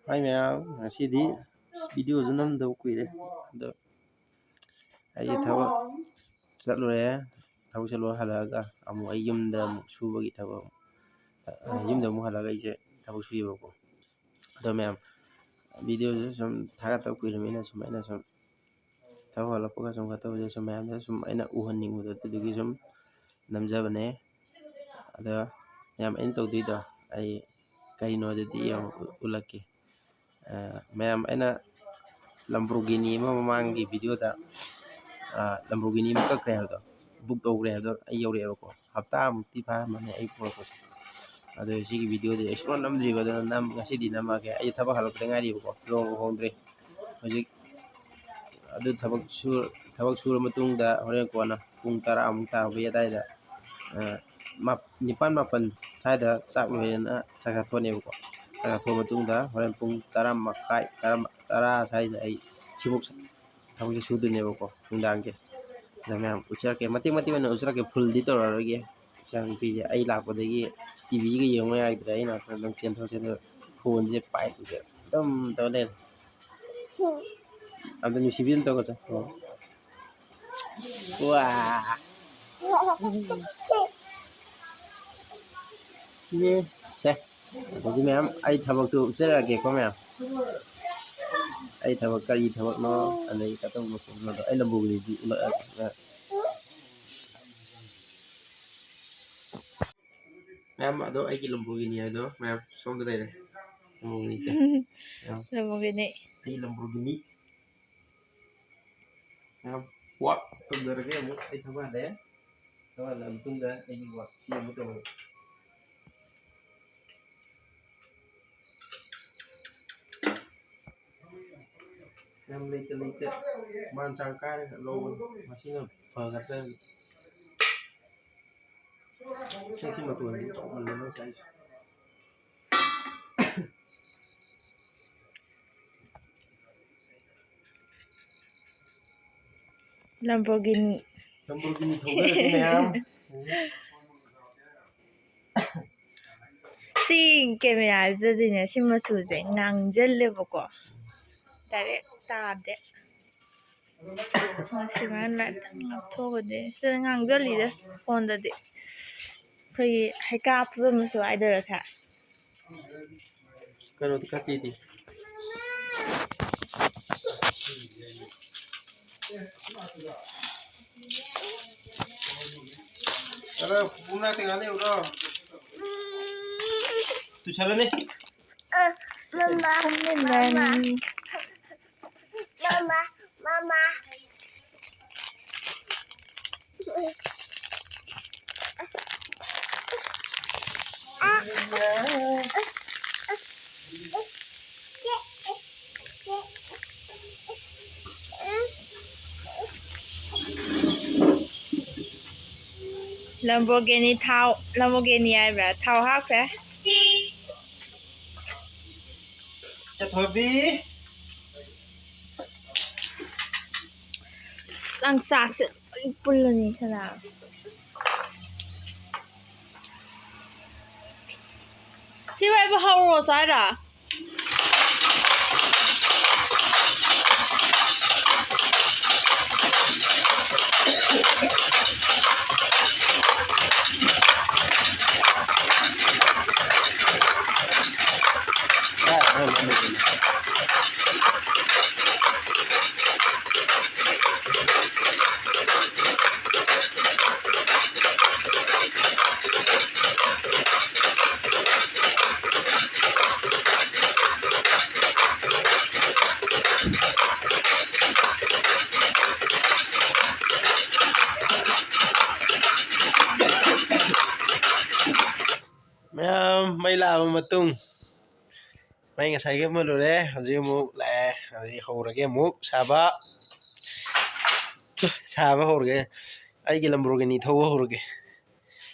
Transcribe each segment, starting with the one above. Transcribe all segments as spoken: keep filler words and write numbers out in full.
ꯍꯥꯏ ꯃꯌꯥꯝ, ꯉꯁꯤꯗꯤ ꯚꯤꯗꯤꯑꯣꯁꯨ ꯅꯝꯗꯕ ꯀꯨꯏꯔꯦ꯫ ꯑꯗꯣ ꯑꯩ ꯊꯕꯛ ꯆꯠꯂꯨꯔꯦ꯫ ꯊꯕꯛ ꯆꯠꯂꯨꯔ ꯍꯜꯂꯛꯑꯒ ꯑꯃꯨꯛ ꯑꯩ ꯌꯨꯝꯗ ꯑꯃꯨꯛ ꯁꯨꯕꯒꯤ ꯊꯕꯛ ꯑꯃꯨꯛ, ꯑ, ꯌꯨꯝꯗ ꯑꯃꯨꯛ ꯍꯜꯂꯒ ꯑꯩꯁꯦ ꯊꯕꯛ ꯁꯨꯏꯌꯦꯕꯀꯣ꯫ ꯑꯗꯣ ꯃꯌꯥꯝ, ꯚꯤꯗꯤꯑꯣꯁꯦ ꯁꯨꯝ ꯊꯥꯒꯠꯇꯕ ꯀꯨꯏꯔꯕꯅꯤꯅ ꯁꯨꯃꯥꯏꯅ ꯁꯨꯝ ꯊꯕꯛ ꯍꯜꯂꯛꯄꯒ ꯁꯨꯝ ꯈꯔ ꯇꯧꯕꯁꯦ ꯁꯨꯝ ꯃꯌꯥꯝꯗ ꯁꯨꯝ ꯑꯩꯅ ꯎꯍꯟꯅꯤꯡꯕꯗꯣ ꯑꯗꯨꯗꯨꯒꯤ ꯁꯨꯝ ꯅꯝꯖꯕꯅꯦ꯫ ꯑꯗꯣ ꯃꯌꯥꯝ ꯑꯩꯅ ꯇꯧꯗꯣꯏꯗꯣ ꯑꯩ ꯀꯔꯤꯅꯣ ꯑꯗꯨꯗꯤ ꯌꯦꯡꯉꯨ, ꯎꯠꯂꯛꯀꯦ꯫ ꯑ, ꯃꯌꯥꯝ ꯑꯩꯅ ꯂꯝꯕꯣꯔꯒꯤꯅꯤ ꯑꯃ ꯃꯃꯥꯡꯒꯤ ꯚꯤꯗꯤꯑꯣꯗ, ꯑ, ꯂꯝꯕꯣꯔꯒꯤꯅꯤ ꯑꯃ ꯀꯛꯈ꯭ꯔꯦ ꯍꯥꯏꯕꯗꯣ, ꯕꯨꯛ ꯇꯧꯈ꯭ꯔꯦ ꯍꯥꯏꯕꯗꯣ ꯑꯩ ꯌꯧꯔꯛꯑꯦꯕꯀꯣ꯫ ꯍꯞꯇꯥꯃꯨꯛꯇꯤ ꯐꯥꯔꯝꯃꯅꯤ ꯑꯩ ꯄꯨꯔꯛꯄꯁꯦ꯫ ꯑꯗꯣ ꯁꯤꯒꯤ ꯚꯤꯗꯤꯑꯣꯗꯤ ꯑꯩ ꯁꯨꯡꯅꯝ ꯅꯝꯗ꯭ꯔꯤꯕ, ꯑꯗꯨꯅ ꯅꯝ-, ꯉꯁꯤꯗꯤ ꯅꯝꯃꯛꯑꯒꯦ꯫ ꯑꯩ ꯊꯕꯛ ꯍꯜꯂꯛꯄꯗ ꯉꯥꯏꯔꯤꯕꯀꯣ, ꯂꯨꯍꯣꯡꯕ ꯍꯣꯡꯗ꯭ꯔꯤ꯫ ꯍꯧꯖꯤꯛ ꯑꯗꯨ ꯊꯕꯛ ꯁꯨꯔ, ꯊꯕꯛ ꯁꯨꯔ ꯃꯇꯨꯡꯗ ꯍꯣꯔꯦꯟ ꯀꯣꯟꯅ ꯄꯨꯡ ꯇꯔꯥꯃꯨꯛ ꯇꯥꯕꯒꯤ ꯑꯗꯥꯏꯗ, ꯑ, ꯃꯥꯞ-, ꯅꯤꯄꯥꯟ ꯃꯥꯄꯟ ꯁ꯭ꯋꯥꯏꯗ ꯆꯥꯛ ꯂꯣꯏꯔꯦꯅ ꯆꯥꯛ ꯆꯥꯊꯣꯛꯑꯅꯦꯕꯀꯣ꯫ ꯆꯥꯛ ꯆꯥꯊꯣꯛꯑ ꯃꯇꯨꯡꯗ ꯍꯣꯔꯦꯟ ꯄꯨꯡ ꯇꯔꯥ ꯃꯈꯥꯏ, ꯇꯔꯥ, ꯇꯔꯥ ꯁ꯭ꯋꯥꯏꯗ ꯑꯩ ꯁꯤꯕꯨꯛ ꯊꯕꯛꯁꯦ ꯁꯨꯗꯣꯏꯅꯦꯕꯀꯣ ꯅꯨꯡꯗꯥꯡꯒꯤ꯫ ꯑꯗ ꯃꯌꯥꯝ ꯎꯠꯆꯔꯛꯀꯦ, ꯃꯇꯦꯛ ꯃꯇꯦꯛ ꯑꯣꯏꯅ ꯎꯠꯆꯔꯛꯀꯦ, ꯐꯨꯜꯗꯤ ꯇꯧꯔꯛꯑꯔꯣꯏꯒꯦ꯫ ꯏꯆꯥꯅꯨꯄꯤꯁꯦ ꯑꯩ ꯂꯥꯛꯄꯗꯒꯤ ꯇꯤꯚꯤꯒ ꯌꯦꯡꯕ ꯌꯥꯏꯗ꯭ꯔꯦ, ꯑꯩ ꯅꯥꯛꯇ ꯑꯗꯨꯝ ꯆꯦꯟꯊꯣꯛ ꯆꯦꯟꯊꯣꯛ ꯐꯣꯟꯁꯦ ꯄꯥꯏꯕꯁꯦ ꯑꯗꯨꯝ ꯇꯧ ꯂꯩꯔꯦ꯫ ꯑꯝꯇ ꯅꯨꯡꯁꯤꯕꯤ ꯑꯝꯇ ꯇꯧꯒꯁꯦ꯫ ꯋꯥ꯫ ꯌꯦ꯫ ꯁꯦ꯫ ꯑꯗꯒꯤ ꯃꯌꯥꯝ ꯑꯩ ꯊꯕꯛꯇꯨ ꯎꯠꯆꯔꯛꯑꯒꯦꯀꯣ ꯃꯌꯥꯝ꯫ ꯑꯩ ꯊꯕꯛ ꯀꯔꯤ ꯊꯕꯛꯅꯣ, ꯑꯗꯩ ꯀꯔꯝꯕ ꯈꯣꯠꯄꯅꯣꯗꯣ ꯑꯩ ꯂꯝꯕꯣꯔꯒꯤꯅꯤꯗꯤ ꯎꯠꯂꯛꯑꯒꯦ꯫ ꯃꯌꯥꯝ ꯑꯗꯣ ꯑꯩꯒꯤ ꯂꯝꯕꯣꯔꯒꯤꯅꯤ ꯍꯥꯏꯗꯣ ꯃꯌꯥꯝ ꯁꯣꯝꯗ ꯂꯩꯔꯦ꯫ ꯂꯝꯕꯣꯔꯒꯤꯅꯤ꯫ ꯂꯝꯕꯣꯔꯒꯤꯅꯤ꯫ ꯑꯩ ꯂꯝꯕꯣꯔꯒꯤꯅꯤ꯫ ꯃꯌꯥꯝ ꯋꯥꯛ ꯇꯧꯖꯔꯒꯦ ꯑꯃꯨꯛ ꯑꯩ ꯊꯕꯛ ꯍꯜꯂꯛꯑꯦ꯫ ꯊꯕꯛ ꯍꯜꯂꯛꯑ ꯃꯇꯨꯡꯗ ꯑꯩꯒꯤ ꯋꯥꯛꯁꯤ ꯑꯃꯨꯛ ꯇꯧꯔꯒꯦ꯫ ꯌꯥꯝ ꯂꯩꯇ ꯂꯩꯇ ꯃꯥꯟ ꯆꯥꯡ ꯀꯥꯏꯔꯒ ꯂꯧꯕꯅꯤ꯫ ꯃꯁꯤꯅ ꯐꯒꯗ꯭ꯔꯅ꯫ ꯁꯤ ꯃꯇꯣꯟꯁꯤ ꯆꯥꯎꯃꯜꯂꯦ ꯅꯪ ꯆꯥꯏꯁꯦ꯫ ꯂꯝꯕꯣꯔꯒꯤꯅꯤ꯫ ꯂꯝꯕꯣꯔꯒꯤꯅꯤ ꯊꯧꯗꯔꯗꯤ ꯃꯌꯥꯝ꯫ ꯁꯤ ꯀꯦꯃꯦꯔꯥꯁꯤꯗꯗꯤꯅꯦ, ꯁꯤ ꯃꯆꯨꯁꯦ ꯉꯥꯡꯁꯤꯜꯂꯦꯕꯀꯣ, ꯗꯥꯏꯔꯦꯛ ꯇꯥꯗꯦ꯫ ꯃꯁꯤ ꯃꯥꯅ ꯂꯥꯏꯠ ꯉꯥꯛꯊꯣꯛꯑꯒꯗꯤ ꯁꯤꯗ ꯉꯥꯡꯁꯤꯜꯂꯤꯗ꯫ ꯐꯣꯟꯗꯗꯤ ꯑꯩꯈꯣꯏꯒꯤ ꯍꯩꯀꯥ ꯐꯨꯕ ꯃꯆꯨ ꯍꯥꯏꯗꯣꯏꯔꯥ ꯁꯦ? ꯀꯩꯅꯣꯗꯤ ꯀꯥꯇꯤꯗꯤ? ꯑꯗꯣ ꯄꯨꯄꯨ ꯃꯅꯥꯛꯇ ꯉꯥꯏꯍꯥꯛ ꯂꯩꯔꯨꯔꯣ꯫ ꯇꯨꯁꯜꯂꯅꯤ꯫ ꯃꯃꯥ, ꯃꯃꯥ, ꯃꯃꯥ, ꯃꯃꯥ꯫ ꯂꯝꯕꯣꯔꯒꯤꯅꯤ ꯊꯥꯎ, ꯂꯝꯕꯣꯔꯒꯤꯅꯤ ꯍꯥꯏꯕ꯭ꯔꯥ? ꯊꯥꯎ ꯍꯥꯞꯈ꯭ꯔꯦ꯫ ꯆꯠꯊꯣꯏꯕꯤ꯫ ꯂꯪꯆꯥꯛꯁꯦ ꯂꯣꯏ ꯄꯨꯜꯂꯅꯤ ꯁꯅꯥ꯫ ꯁꯤ ꯋꯥꯏꯕ ꯍꯧꯔꯣ ꯆꯥꯏꯔꯥ? ꯃꯌꯥꯝ ꯃꯩ ꯂꯥꯛꯑꯕ ꯃꯇꯨꯡ, ꯃꯩ ꯉꯁꯥꯏꯒꯤ ꯃꯨꯠꯂꯨꯔꯦ, ꯍꯧꯖꯤꯛ ꯑꯃꯨꯛ ꯂꯥꯛꯑꯦ꯫ ꯍꯧꯖꯤꯛ ꯍꯧꯔꯒꯦ ꯑꯃꯨꯛ ꯁꯥꯕ꯫ ꯁꯥꯕ ꯍꯧꯔꯒꯦ꯫ ꯑꯩꯒꯤ ꯂꯝꯕꯣꯔꯒꯤꯅꯤ ꯊꯧꯕ ꯍꯧꯔꯒꯦ꯫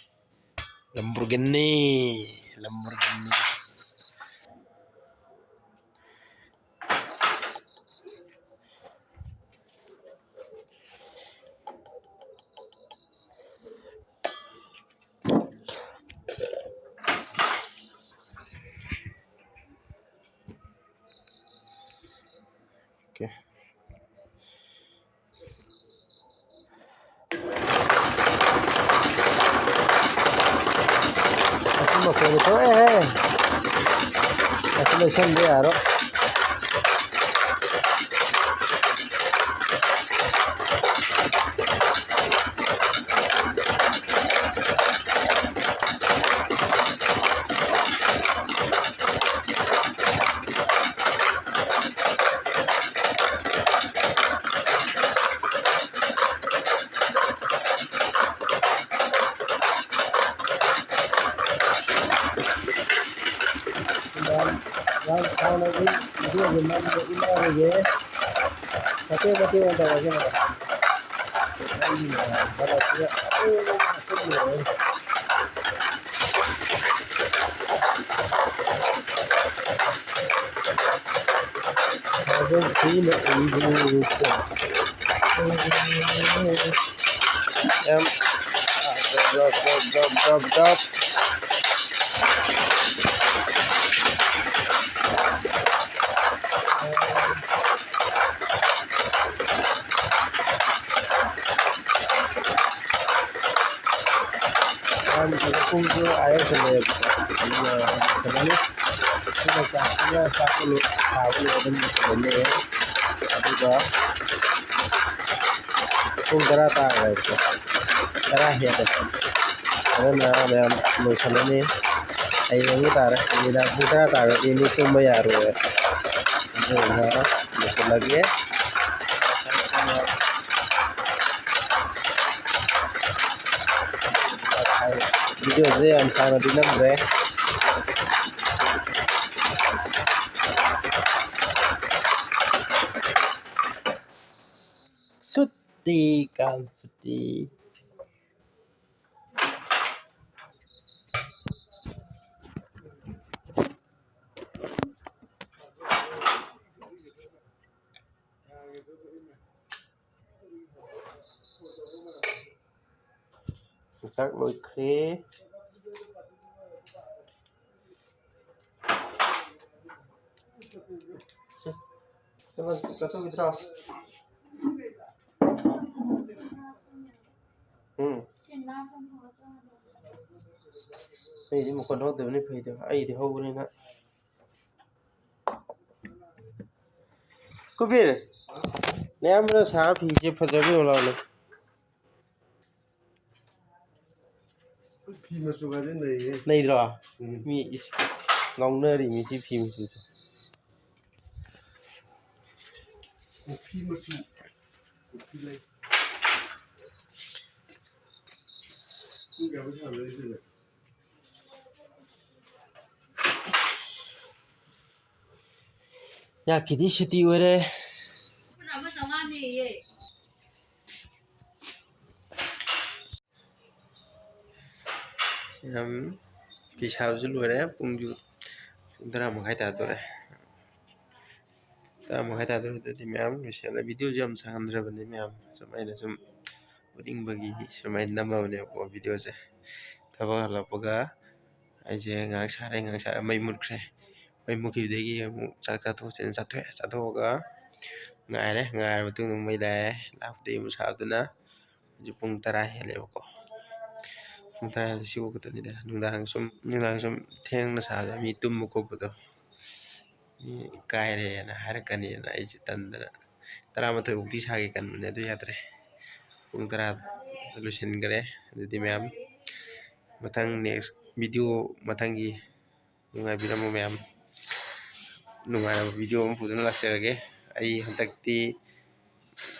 ꯂꯝꯕꯣꯔꯒꯤꯅꯤ, ꯂꯝꯕꯣꯔꯒꯤꯅꯤ꯫ ꯑꯆꯨꯝꯕ ꯈꯣꯏꯗꯤ ꯊꯣꯛꯑꯦꯍꯦ꯫ ꯑꯁꯤ ꯂꯣꯏꯁꯟꯕ ꯌꯥꯔꯣꯏ꯫ ꯌꯥꯝ, ꯌꯥꯝ ꯁꯥꯡꯅꯗꯤ ꯚꯤꯗꯤꯑꯣꯁꯦ ꯅꯝꯕ ꯏꯟꯅꯔꯣꯏꯒꯦ꯫ ꯃꯇꯦꯛ ꯃꯇꯦꯛ ꯑꯣꯏꯅ ꯇꯧꯔꯁꯦ꯫ ꯑꯩꯒꯤ ꯃꯌꯥꯝ ꯊꯕꯛꯁꯤꯗ ꯑꯗꯨꯝ ꯂꯣꯏꯔꯦ꯫ ꯌꯥꯝ ꯗꯞ, ꯗꯞ, ꯗꯞ, ꯗꯞ, ꯗꯞ꯫ ꯌꯥꯝ ꯄꯨꯡꯁꯨ ꯑꯥ ꯌꯧꯁꯜꯂꯛꯑꯦꯕꯀꯣ꯫ ꯑꯗꯨꯅ ꯐꯖꯅ ꯁꯤꯅ ꯆꯥꯛꯁꯤꯅ ꯆꯥꯛꯄ ꯂꯣꯏ-, ꯁꯥꯕ ꯂꯣꯏꯔ ꯑꯗꯨꯝ ꯂꯣꯏꯁꯤꯜꯂꯅꯤ꯫ ꯑꯗꯨꯒ ꯄꯨꯡ ꯇꯔꯥ ꯇꯥꯈ꯭ꯔꯦꯕꯀꯣ꯫ ꯇꯔꯥ ꯍꯦꯜꯂꯦ꯫ ꯑꯗꯨꯅ ꯃꯌꯥꯝ ꯂꯣꯏꯁꯤꯜꯂꯅꯤ꯫ ꯍꯌꯦꯡꯒꯤ ꯇꯥꯔꯦ꯫ ꯅꯨꯃꯤꯗꯥꯡ ꯄꯨꯡ ꯇꯔꯥ ꯇꯥꯔꯒꯗꯤ ꯃꯤ ꯇꯨꯝꯕ ꯌꯥꯔꯣꯏ꯫ ꯑꯗꯨꯅ ꯂꯣꯏꯁꯤꯜꯂꯒꯦ꯫ ꯚꯤꯗꯤꯑꯣꯁꯦ ꯌꯥꯝ ꯁꯥꯡꯅꯗꯤ ꯅꯝꯗ꯭ꯔꯦ꯫ ꯁꯨꯇꯤ, ꯀꯥꯡ ꯁꯨꯇꯤ꯫ ꯆꯥꯛ ꯂꯣꯏꯈ꯭ꯔꯦ꯫ ꯆꯠꯊꯣꯛꯈꯤꯗ꯭ꯔꯣ? ꯎꯝ꯫ ꯑꯩꯗꯤ ꯃꯈꯣꯟ ꯍꯧꯗꯕꯅꯤ ꯐꯩꯗ, ꯑꯩꯗꯤ ꯍꯧꯕꯅꯤꯅ꯫ ꯀꯨꯕꯤꯔ, ꯅꯌꯥꯝꯕꯅ ꯁꯥꯕ ꯐꯤꯁꯦ ꯐꯖꯕ ꯌꯦꯡꯉꯨ ꯂꯥꯎꯅꯦ꯫ ꯐꯤ ꯃꯆꯨꯒꯗꯤ ꯅꯩꯌꯦ꯫ ꯅꯩꯗ꯭ꯔꯣ? ꯎꯝ꯫ ꯃꯤ ꯏꯁ, ꯉꯥꯎꯅꯔꯤ ꯃꯤ ꯁꯤ ꯐꯤ ꯃꯆꯨꯁꯦ꯫ ꯀꯣꯐꯤ ꯃꯆꯨ꯫ ꯀꯣꯐꯤ ꯂꯩ꯫ ꯄꯨꯡ ꯀꯌꯥꯃꯨꯛ ꯁꯥꯟꯅꯔꯤꯗꯣꯏꯅꯣ? ꯌꯥꯛꯀꯤꯗꯤ ꯁꯨꯇꯤ ꯑꯣꯏꯔꯦ꯫ ꯄꯨꯟꯅ ꯑꯃ ꯆꯥꯝꯃꯉꯥꯅꯦꯌꯦ꯫ ꯌꯥꯝ ꯐꯤ ꯁꯥꯕꯁꯨ ꯂꯣꯏꯔꯦ꯫ ꯄꯨꯡꯁꯨ ꯄꯨꯡ ꯇꯔꯥ ꯃꯈꯥꯏ ꯇꯥꯗꯣꯔꯦ꯫ ꯇꯔꯥ ꯃꯈꯥꯏ ꯇꯥꯗꯣꯔꯦ꯫ ꯑꯗꯨꯗꯤ ꯃꯌꯥꯝ ꯂꯣꯏꯁꯤꯜꯂꯦ꯫ ꯚꯤꯗꯤꯑꯣꯁꯨ ꯌꯥꯝ ꯁꯥꯡꯍꯟꯗ꯭ꯔꯕꯅꯤ ꯃꯌꯥꯝ꯫ ꯁꯨꯝ ꯑꯩꯅ ꯁꯨꯝ ꯎꯠꯅꯤꯡꯕꯒꯤ ꯁꯨꯃꯥꯏꯅ ꯅꯝꯃꯕꯅꯦꯕꯀꯣ ꯚꯤꯗꯤꯑꯣꯁꯦ꯫ ꯊꯕꯛ ꯍꯜꯂꯛꯄꯒ ꯑꯩꯁꯦ ꯉꯥꯏꯍꯥꯛ ꯁꯥꯔꯦ, ꯉꯥꯏꯍꯥꯛ ꯁꯥꯔꯦ, ꯃꯩ ꯃꯨꯠꯈ꯭ꯔꯦ꯫ ꯃꯩ ꯃꯨꯠꯈꯤꯕꯗꯒꯤ ꯑꯃꯨꯛ ꯆꯥꯛ ꯆꯥꯊꯣꯛꯁꯦꯅ ꯆꯥꯊꯣꯛꯑꯦ꯫ ꯆꯥꯊꯣꯛꯑꯒ ꯉꯥꯏꯔꯦ꯫ ꯉꯥꯏꯔꯕ ꯃꯇꯨꯡꯗ ꯃꯩ ꯂꯥꯛꯑꯦ꯫ ꯂꯥꯛꯄꯗꯒꯤ ꯑꯃꯨꯛ ꯁꯥꯕꯗꯨꯅ ꯍꯧꯖꯤꯛ ꯄꯨꯡ ꯇꯔꯥ ꯍꯦꯜꯂꯦꯕꯀꯣ꯫ ꯄꯨꯡ ꯇꯔꯥ ꯍꯦꯜꯂꯦ꯫ ꯁꯤꯐꯥꯎ ꯈꯛꯇꯅꯤꯗ꯫ ꯅꯨꯡꯗꯥꯡ ꯁꯨꯝ, ꯅꯨꯡꯗꯥꯡ ꯁꯨꯝ ꯊꯦꯡꯅ ꯁꯥꯕꯗ ꯃꯤ ꯇꯨꯝꯕ ꯈꯣꯠꯄꯗꯣ, ꯃꯤ ꯀꯥꯏꯔꯦꯅ ꯍꯥꯏꯔꯛꯀꯅꯤꯅ ꯑꯩꯁꯦ ꯇꯟꯗꯅ ꯇꯔꯥꯃꯥꯊꯣꯏ ꯐꯥꯎꯗꯤ ꯁꯥꯒꯦ ꯈꯟꯕꯅꯦ, ꯑꯗꯨ ꯌꯥꯗ꯭ꯔꯦ꯫ ꯄꯨꯡ ꯇꯔꯥ ꯂꯣꯏꯁꯤꯟꯈ꯭ꯔꯦ꯫ ꯑꯗꯨꯗꯤ ꯃꯌꯥꯝ, ꯃꯊꯪ next video, ꯃꯊꯪꯒꯤ ꯅꯨꯡꯉꯥꯏꯕꯤꯔꯝꯃꯣ ꯃꯌꯥꯝ꯫ ꯅꯨꯡꯉꯥꯏꯔꯕ video ꯑꯃ ꯄꯨꯗꯨꯅ ꯂꯥꯛꯆꯔꯒꯦ꯫ ꯑꯩ ꯍꯟꯗꯛꯇꯤ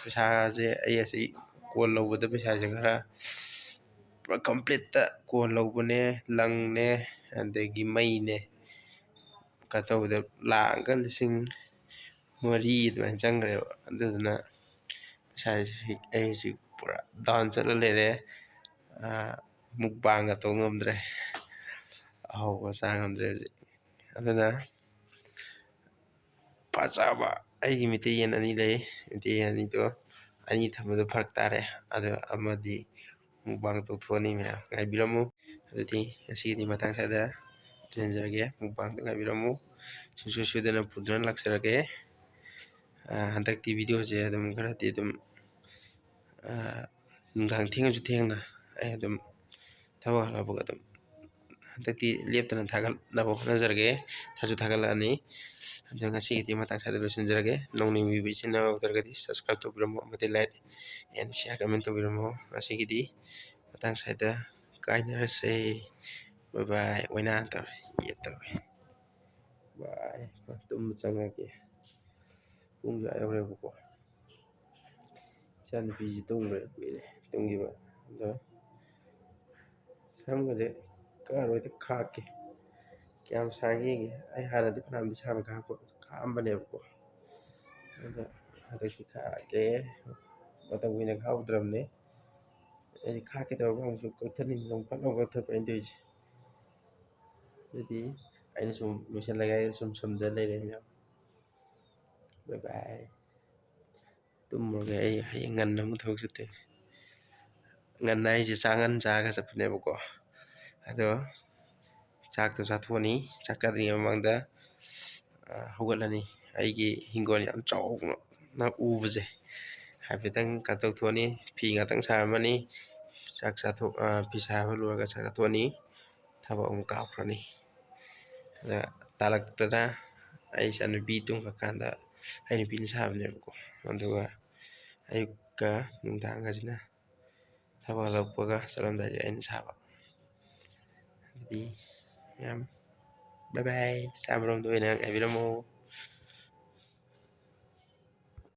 ꯄꯩꯁꯥꯁꯦ, ꯑꯩ ꯑꯁꯤ ꯀꯣꯟ ꯂꯧꯕꯗ ꯄꯩꯁꯥꯁꯦ ꯈꯔ ꯄꯨꯔꯥ completeꯇ ꯀꯣꯟ ꯂꯧꯕꯅꯦ, ꯂꯪꯅꯦ, ꯑꯗꯒꯤ ꯃꯩꯅꯦ, ꯀꯩꯅꯣ ꯇꯧꯕꯗ ꯂꯥꯛꯑꯒ ꯂꯤꯁꯤꯡ ꯃꯔꯤ ꯑꯗꯨꯃꯥꯏꯅ ꯆꯪꯈ꯭ꯔꯦꯕ꯫ ꯑꯗꯨꯗꯨꯅ ꯄꯩꯁꯥꯁꯦ ꯑꯩ ꯍꯧꯖꯤꯛ ꯄꯨꯔꯥ down ꯆꯠꯂ ꯂꯩꯔꯦ꯫ ꯑꯥ, mukbangꯒ ꯇꯧ ꯉꯝꯗ꯭ꯔꯦ꯫ ꯑꯍꯥꯎꯕ ꯆꯥ ꯉꯝꯗ꯭ꯔꯦ ꯍꯧꯖꯤꯛ꯫ ꯑꯗꯨꯅ ꯐꯖꯕ ꯑꯩꯒꯤ ꯃꯤꯇꯩ ꯌꯦꯟ ꯑꯅꯤ ꯂꯩ꯫ ꯃꯤꯇꯩ ꯌꯦꯟ ꯑꯅꯤꯗꯣ ꯑꯅꯤ ꯊꯝꯕꯗꯣ ꯐꯔꯛ ꯇꯥꯔꯦ꯫ ꯑꯗꯣ ꯑꯃꯗꯤ mukbang ꯇꯧꯊꯣꯛꯑꯅꯤ ꯃꯌꯥꯝ꯫ ꯉꯥꯏꯕꯤꯔꯝꯃꯨ꯫ ꯑꯗꯨꯗꯤ ꯉꯁꯤꯒꯤꯗꯤ ꯃꯇꯥꯡ ꯁ꯭ꯋꯥꯏꯗ ꯂꯣꯏꯁꯤꯟꯖꯔꯒꯦ꯫ Mukbangꯗ ꯉꯥꯏꯕꯤꯔꯝꯃꯨ꯫ ꯁꯨꯡꯁꯣꯏ ꯁꯣꯏꯗꯅ ꯄꯨꯗꯨꯅ ꯂꯥꯛꯆꯔꯒꯦ꯫ ꯍꯟꯗꯛꯇꯤ ꯚꯤꯗꯤꯑꯣꯁꯦ ꯑꯗꯨꯝ ꯈꯔꯗꯤ ꯑꯗꯨꯝ ꯅꯨꯡꯗꯥꯡ ꯊꯦꯡꯉꯁꯨ ꯊꯦꯡꯅ ꯑꯩ ꯑꯗꯨꯝ ꯊꯕꯛ ꯍꯜꯂꯛꯄꯒ ꯑꯗꯨꯝ ꯍꯟꯗꯛꯇꯤ ꯂꯦꯞꯇꯅ ꯊꯥꯒꯠꯅꯕ ꯍꯣꯠꯅꯖꯔꯒꯦ꯫ ꯊꯥꯁꯨ ꯊꯥꯒꯠꯂꯛꯑꯅꯤ꯫ ꯑꯗꯣ ꯉꯁꯤꯒꯤꯗꯤ ꯃꯇꯥꯡ ꯁ꯭ꯋꯥꯏꯗ ꯂꯣꯏꯁꯤꯟꯖꯔꯒꯦ꯫ ꯅꯣꯡ ꯅꯤꯡꯕꯤꯕ ꯏꯆꯤꯟ ꯏꯅꯥꯎ ꯇꯧꯔꯒꯗꯤ subscribe ꯇꯧꯕꯤꯔꯝꯃꯣ, ꯑꯃꯗꯤ like and share comment ꯇꯧꯕꯤꯔꯝꯃꯣ꯫ ꯉꯁꯤꯒꯤꯗꯤ ꯃꯇꯥꯡ ꯁ꯭ꯋꯥꯏꯗ ꯀꯥꯏꯅꯔꯁꯦ꯫ Bye bye꯫ ꯑꯣꯏꯅꯥ ꯇꯧꯔꯦ, ꯌꯦꯠ ꯇꯧꯔꯦ꯫ Bye꯫ ꯇꯨꯝꯕ ꯆꯪꯉꯒꯦ꯫ ꯄꯨꯡꯁꯨ ꯑꯥ ꯌꯧꯔꯦꯕꯀꯣ꯫ ꯏꯆꯥꯅꯨꯄꯤꯁꯤ ꯇꯨꯝꯈ꯭ꯔꯦ, ꯀꯨꯏꯔꯦ ꯇꯨꯝꯈꯤꯕ꯫ ꯑꯗꯣ ꯁꯝꯒꯁꯦ ꯀꯛꯑꯔꯣꯏꯗ, ꯈꯥꯛꯀꯦ꯫ ꯀꯌꯥꯝ ꯁꯥꯡꯒꯦ ꯌꯦꯡꯒꯦ꯫ ꯑꯩ ꯍꯥꯟꯅꯗꯤ ꯐꯅꯌꯥꯝꯗꯤ ꯁꯥꯡꯅ ꯈꯥꯛꯄ, ꯈꯥꯛꯑꯝꯕꯅꯦꯕꯀꯣ꯫ ꯑꯗ ꯍꯟꯗꯛꯇꯤ ꯈꯥꯛꯑꯒꯦ꯫ ꯃꯇꯝ ꯀꯨꯏꯅ ꯈꯥꯛꯎꯗ꯭ꯔꯕꯅꯦ꯫ ꯑꯩ ꯈꯥꯛꯀꯦ ꯇꯧꯔꯒ ꯑꯃꯨꯛꯁꯨ ꯀꯛꯊꯠꯅꯤꯡꯕ, ꯑꯃꯨꯛ ꯐꯠ ꯂꯥꯎ ꯀꯛꯊꯠꯄ ꯑꯩꯅ ꯇꯧꯔꯤꯁꯦ꯫ ꯑꯗꯨꯗꯤ ꯑꯩꯅ ꯁꯨꯝ ꯂꯣꯏꯁꯤꯜꯂꯒꯦ ꯍꯥꯏꯔ ꯁꯨꯝ ꯁꯝꯗ ꯂꯩꯔꯦ ꯃꯌꯥꯝ꯫ Bye bye꯫ ꯇꯨꯝꯃꯨꯔꯒꯦ꯫ ꯑꯩ ꯍꯌꯦꯡ ꯉꯟꯅ ꯑꯃꯨꯛ ꯊꯕꯛ ꯆꯠꯇꯣꯏꯅꯦ꯫ ꯉꯟꯅ ꯍꯥꯏꯁꯦ ꯆꯥꯛ ꯉꯟꯅ ꯆꯥꯔꯒ ꯆꯠꯄꯅꯦꯕꯀꯣ꯫ ꯑꯗꯣ ꯆꯥꯛꯇꯣ ꯆꯥꯊꯣꯛꯑꯅꯤ꯫ ꯆꯥꯛ ꯆꯥꯗ꯭ꯔꯤꯉꯩ ꯃꯃꯥꯡꯗ, ꯑ, ꯍꯧꯒꯠꯂꯅꯤ꯫ ꯑꯩꯒꯤ ꯍꯤꯡꯒꯣꯜ ꯌꯥꯝ ꯆꯥꯎꯅ ꯎꯕꯁꯦ ꯍꯥꯏꯐꯦꯠꯇꯪ ꯀꯩꯅꯣ ꯇꯧꯊꯣꯛꯑꯅꯤ꯫ ꯐꯤ ꯉꯥꯛꯇꯪ ꯁꯥꯔꯝꯃꯅꯤ꯫ ꯆꯥꯛ ꯆꯥꯊꯣꯛ-, ꯑ, ꯐꯤ ꯁꯥꯕ ꯂꯣꯏꯔꯒ ꯆꯥꯛ ꯆꯥꯊꯣꯛꯑꯅꯤ꯫ ꯊꯕꯛ ꯑꯃꯨꯛ ꯀꯥꯎꯈ꯭ꯔꯅꯤ꯫ ꯑꯗ ꯇꯥꯂꯛꯇꯅ ꯑꯩ ꯏꯆꯥꯅꯨꯄꯤ ꯇꯨꯝꯈ꯭ꯔꯀꯥꯟꯗ ꯑꯩ ꯅꯨꯄꯤꯅ ꯁꯥꯕꯅꯦꯕꯀꯣ꯫ ꯑꯗꯨꯒ ꯑꯌꯨꯛꯀ ꯅꯨꯡꯗꯥꯡꯒꯁꯤꯅ ꯊꯕꯛ ꯍꯜꯂꯛꯄꯒ ꯆꯠꯂꯝꯗꯥꯏꯁꯦ ꯑꯩꯅ ꯁꯥꯕ꯫ ꯑꯗꯨꯗꯤ ꯃꯌꯥꯝ bye bye꯫ ꯆꯥꯕꯔꯣꯝꯗ ꯑꯣꯏꯅ ꯉꯥꯏꯕꯤꯔꯝꯃꯣ꯫